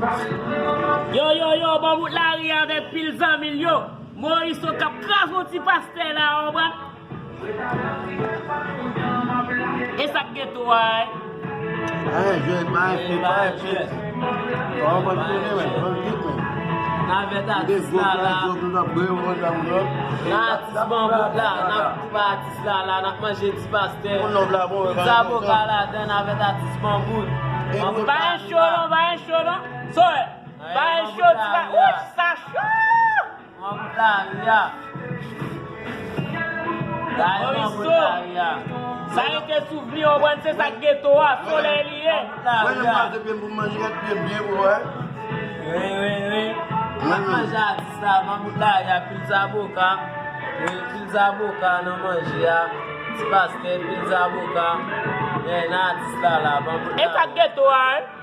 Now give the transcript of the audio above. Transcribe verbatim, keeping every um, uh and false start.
Yo, yo, yo, ban bout lari avèk pil zanmi l yo. Morisseau k ap kraze yon ti pastè la, w konprann? E sa k gen tou a, eh? Ay, jwèt, pa enpe, pa enpe. Kòman pa konnen, men, ban kit, men. Navèt atis la la. Nan atis ban bout la, n ap toufe atis la la, n ap manje ti pastè. Pizza boka ladan, navèt atis ban bout. Pa gen cho non, pa gen cho non. So, pa gen cho, ti pa, ouch, sa cho! Manm lari a. Lari manm lari a. Sa rete souvni, w konprann, se sa k geto a, solèy li ye. Mwen menm pase pye m pou m manje, gad pye m byen pou wè. Wi, wi, wi. Mwen manje atis la, manm lari a, pizza boka. Wi, pizza boka nan manje a. Ti pastè, pizza boka. Nan atis la la, manm lari. E sa k geto a, wi.